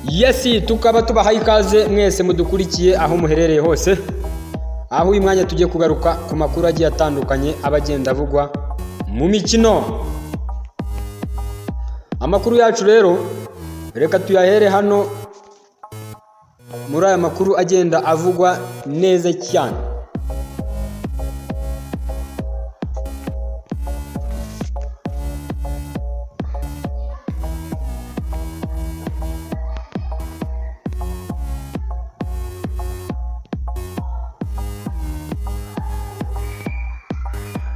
Yes, tukaba tubahaye ikaze mwese mudukurikiye aho muherereye hose, aho uyu mwanya tugiye kugaruka ku makuru agiye atandukanye aba agenda avugwa mu mikino. Amakuru yacu rero reka tuyahere hano muri aya makuru agenda avugwa neza cyane.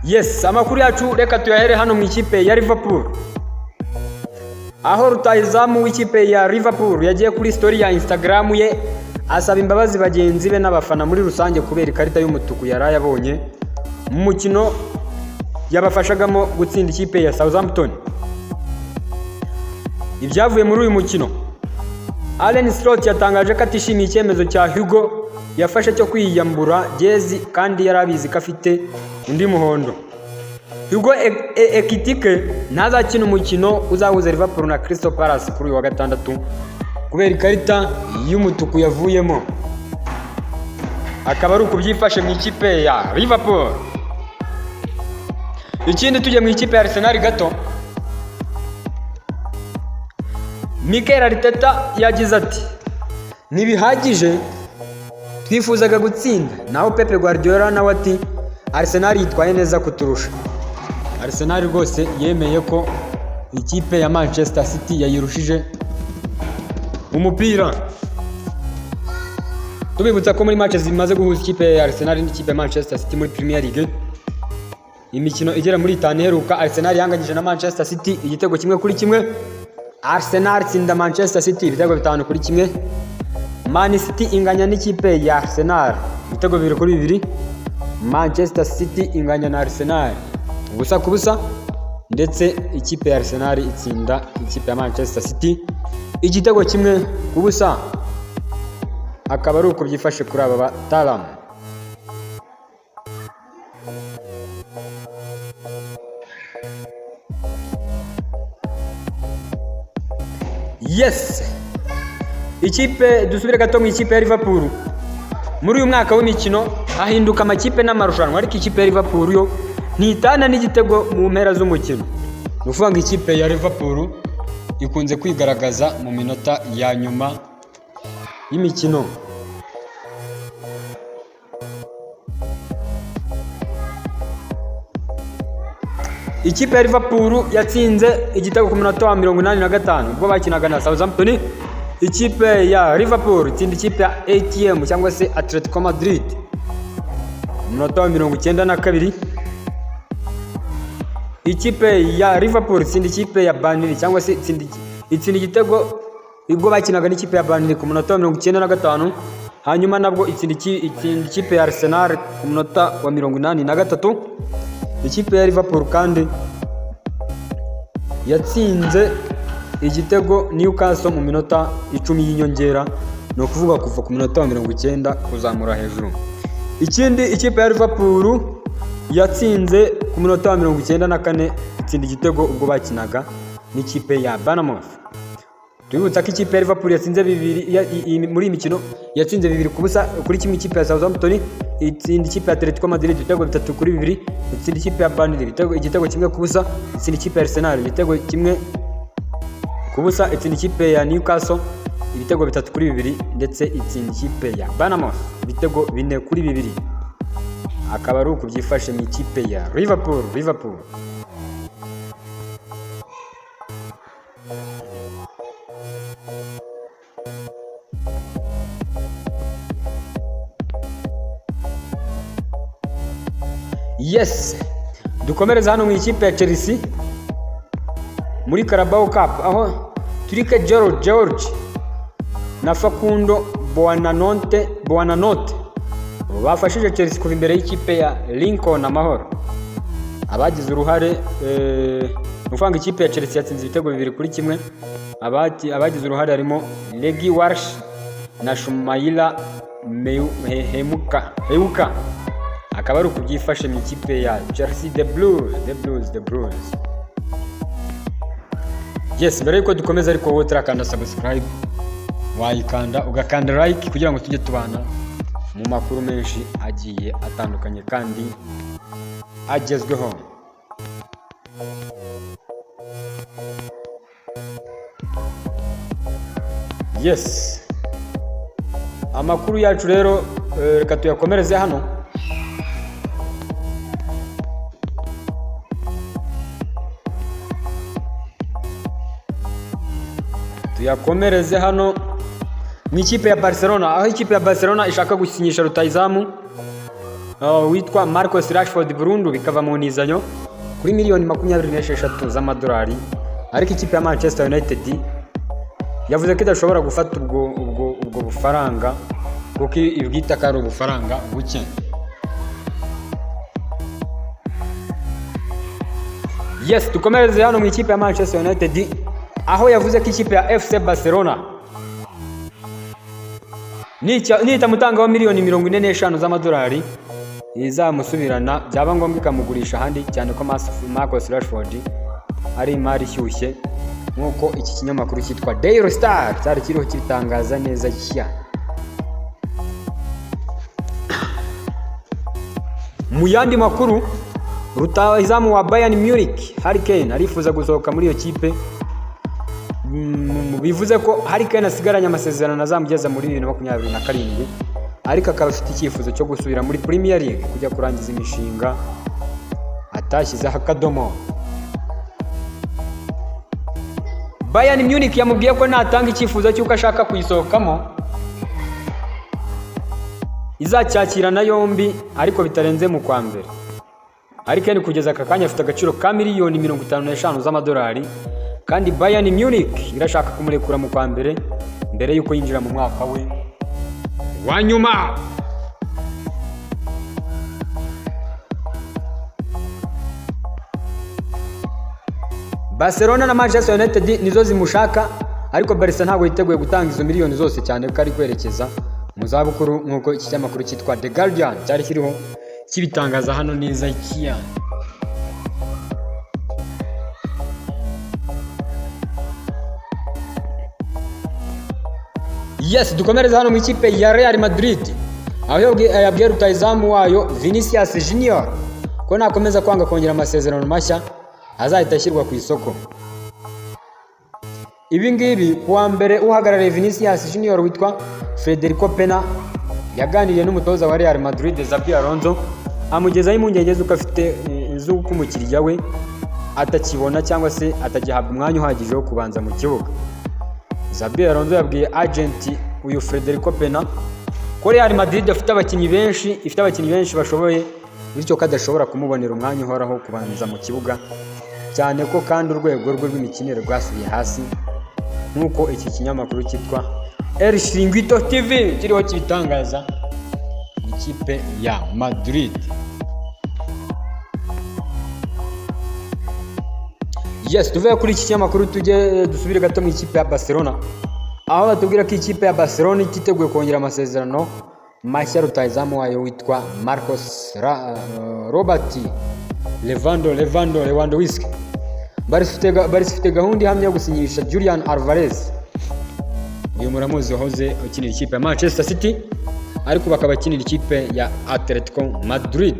Yes, amakuru yacu reka tuyahere hano mu ikipe ya Liverpool, aho rutahizamu w'ikipe ya Liverpool yagiye kuri story ya Instagram ye asaba imbabazi bagenzi be n'abafana muri rusange kubera ikarita y'umutuku yari yabonye mu mukino yabafashagamo gutsinda ikipe ya Southampton. Ibyavuye muri uyu mukino, Arne Slot yatangaje ko atishimiye icyemezo cya Hugo yafashe cyo kwiyambura jezi kandi yari abizi ko afite undi muhondo. Hugo Ekitike ntazakina umukino uzahuza Liverpool na Crystal Palace kuri uyu wa gatandatu kubera ikarita y'umutuku yavuyemo. Akaba ari uku byifashe mu ikipe ya Liverpool. Ikindi, tujye mu ikipe ya Arsenal gato. Mikel Arteta yagize ati: "Ntibihagije, twifuzaga gutsinda." Naho Pep Guardiola nawe ati: "Arsenal yitwaye neza kuturusha." Arsenal rwose yemeye ko ikipe ya Manchester City yayirushije umupira. Tubibutsa ko muri match zimaze guhuza ikipe ya Arsenal n'ikipe ya Manchester City muri Premier League, imikino igera muri itanu iheruka, Arsenal yanganyije na Manchester City igitego 1-1. Arsenal itsinda Manchester City ibitego 5-1. Man City inganya n'ikipe ya Arsenal ibitego 2-2. Manchester City inganya na Arsenal 0-0, ndetse ikipe ya Arsenal itsinda ikipe ya Manchester City igitego 1-0. Akaba ari uko byifashe kuri aba bataramu. Yes, ikipe, dusubire gato mu ikipe ya Liverpool. Muri uyu mwaka w'imikino hahinduka amakipe n'amarushanwa, ariko ikipe ya Liverpool yo ntitana n'igitego mu mpera z'umukino. Ni ukuvuga ngo ikipe ya Liverpool ikunze kwigaragaza mu minota ya nyuma y'imikino. Ikipe ya Liverpool yatsinze igitego ku munota wa 85 ubwo bakinaga na Southampton. Ikipe ya Liverpool itsinda ikipe ya ATM cyangwa se Atletico Madrid ku munota wa 92. Ikipe ya Liverpool itsinda ikipe ya Burnley cyangwa se itsinda igitego ubwo bakinaga n'ikipe ya Burnley ku munota wa 95, hanyuma nabwo itsinda ikipe ya Arsenal ku munota wa 83. Ikipe ya Liverpool kandi yatsinze igitego Newcastle mu minota 10 y'inyongera, ni ukuvuga kuva ku minota wa 90 kuzamura hejuru. Ikindi, ikipe ya Liverpool yatsinze ku munota wa 94, itsinda igitego ubwo bakinaga n'ikipe ya Bournemouth. Tubibutsa ko ikipe ya Liverpool yatsinze bibiri muri iyi mikino, yatsinze 2-0 ikipe ya Southampton, itsinda ikipe ya Atletico Madrid ibitego 3-2, itsinda ikipe ya Burnley igitego 1-0, itsinda ikipe ya Arsenal igitego 1-0, itsinda ikipe ya Newcastle ibitego 3-2, ndetse itsinda ikipe ya Bournemouth ibitego 4-2. Akaba ari uku byifashe mu ikipe ya Liverpool. Liverpool. Yes, dukomereza hano mu ikipe ya Chelsea muri Carabao Cup, aho Tyrique George na Facundo Buonanotte bafashije Chelsea kuva imbere y'ikipe ya Lincoln Amahoro. Abagize uruhare, ni ukuvuga ngo ikipe ya Chelsea yatsinze ibitego 2-1. Abagize uruhare harimo Reggie Walsh na Shumaila Heuka. Akaba ari uku byifashe mu ikipe ya Chelsea, the Blues, the Blues, the Blues. Yes, mbere yuko dukomeza ariko, wowe utarakanda subscribe. Wayikanda ugakanda like kugira ngo tujye tubana mu makuru menshi agiye atandukanye kandi agezweho. Yes, amakuru yacu rero reka tuyakomereze hano. Tuyakomereze hano mu ikipe ya Barcelona, aho ikipe ya Barcelona ishaka gusinyisha rutahizamu witwa Marcus Rashford burundu, bikava mu nizanyo kuri miliyoni 26 z'amadolari, ariko ikipe ya Manchester United yavuze ko idashobora gufata ubwo bufaranga kuko ibwita ko ari ubufaranga buke. Yes, dukomereze hano mu ikipe ya Manchester United, aho yavuze ko ikipe ya FC Barcelona nitamutangaho miliyoni 45 z'amadolari izamusubirana, byaba ngombwa ikamugurisha ahandi, cyane ko Marcus Rashford ari imari ishyushye, nk'uko iki kinyamakuru cyitwa Daily Star cyari kiriho kibitangaza neza cyane. Mu yandi makuru, rutahizamu wa Bayern Munich Harry Kane arifuza gusohoka muri iyo kipe. Bivuze ko Harry Kane asigaranye amasezerano azamugeza muri 2027, ariko akaba afite icyifuzo cyo gusubira muri Premier League kujya kurangiza imishinga atashyizeho akadomo. Bayern Munich yamubwiye ko natanga icyifuzo cy'uko ashaka kuyisohokamo izacyakirana yombi, ariko bitarenze mu kwa mbere. Harry Kane kugeza aka kanya afite agaciro ka miliyoni 55 z'amadolari, kandi Bayern Munich irashaka kumurekura mu kwa mbere mbere y'uko yinjira mu mwaka we wa nyuma. Barcelona na Manchester United nizo zimushaka, ariko Barca ntabwo yiteguye gutanga izo miliyoni zose, cyane ko ari kwerekeza mu zabukuru, nk'uko iki kinyamakuru cyitwa The Guardian cyari kiriho kibitangaza hano neza cyane. Yes, dukomereze hano mu ikipe ya Real Madrid, aho yabwiye rutahizamu wayo Vinicius Junior ko nakomeza kwanga kongera amasezerano mashya azahita ashyirwa ku isoko. Ibi ngibi kuwa mbere uhagarariye Vinicius Junior witwa Federico Pena yaganiriye n'umutoza wa Real Madrid Xabi Alonso, amugezaho impungenge z'uko afite z'uko umukiriya we atakibona cyangwa se atagihabwa umwanya uhagije wo kubanza mu kibuga. Xabi Alonso yabwiye agent uyu Federico Pena ko Real Madrid ifite abakinnyi benshi bashoboye, bityo ko adashobora kumubonera umwanya uhoraho kubanza mu kibuga, cyane ko kandi urwego rwe rw'imikinire rwasubiye hasi, nk'uko iki kinyamakuru cyitwa El Chiringuito TV kiriho kibitangaza mu ikipe ya Madrid. Yes, tuve kuri iki kinyamakuru tujye dusubire gato mu ikipe ya Barcelona, aho batubwira ko ikipe ya Barcelona ititeguye kongera amasezerano mashya rutahizamu wayo witwa Marcos Robert Lewandowski. Barca ifite gahunda ihamye yo gusinyisha Julian Alvarez. Uyu muramuzi, wahoze ukinira ikipe ya Manchester City, ariko bakaba akinira ikipe ya Atletico Madrid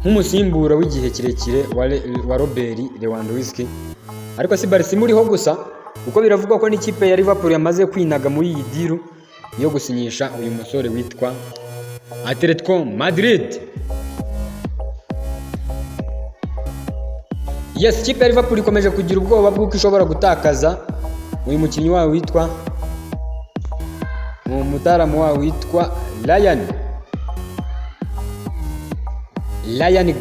nk'umusimbura w'igihe kirekire wa Robert Lewandowski. Ariko si Barca imuriho gusa, kuko biravugwa ko n'ikipe ya Liverpool yamaze kwinaga muri iyi deal yo gusinyisha uyu musore witwa Atletico Madrid. Yes, ikipe ya Liverpool ikomeje kugira ubwoba bw'uko ishobora gutakaza uyu mukinnyi wayo witwa umutaramu wawo witwa Ryan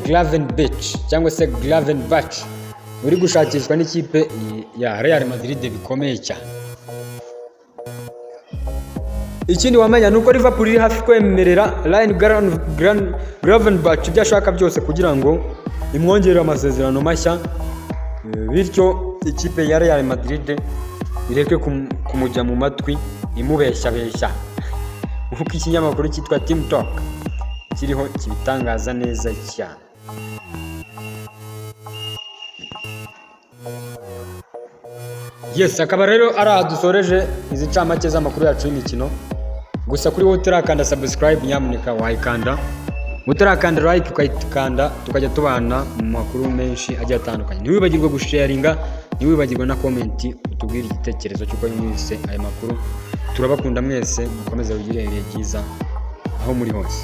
Gravenberch cyangwa se Gravenberch, uri gushakishwa n'ikipe ya Real Madrid bikomeye cyane. Ikindi wamenya ni uko Liverpool iri hafi kwemerera Ryan Gravenberch ibyo ashaka byose kugira ngo imwongerere amasezerano mashya, bityo ikipe ya Real Madrid ireke kumujya mu matwi imubeshyabeshya, nk'uko ikinyamakuru cyitwa Team Talk kiriho kibitangaza neza cyane. Yes, akaba rero ari aha dusoreje izi ncamake z'amakuru yacu y'imikino. Gusa kuri wowe utarakanda subscribe, nyamuneka wayikanda, utarakanda like ukayikanda, tukajya tubana mu makuru menshi agiye atandukanye. Ntiwibagirwe gusharinga, ntiwibagirwe na comment, utubwire igitekerezo cy'uko mwise aya makuru. Turabakunda mwese, mukomeze mugire ibihe byiza aho muri hose.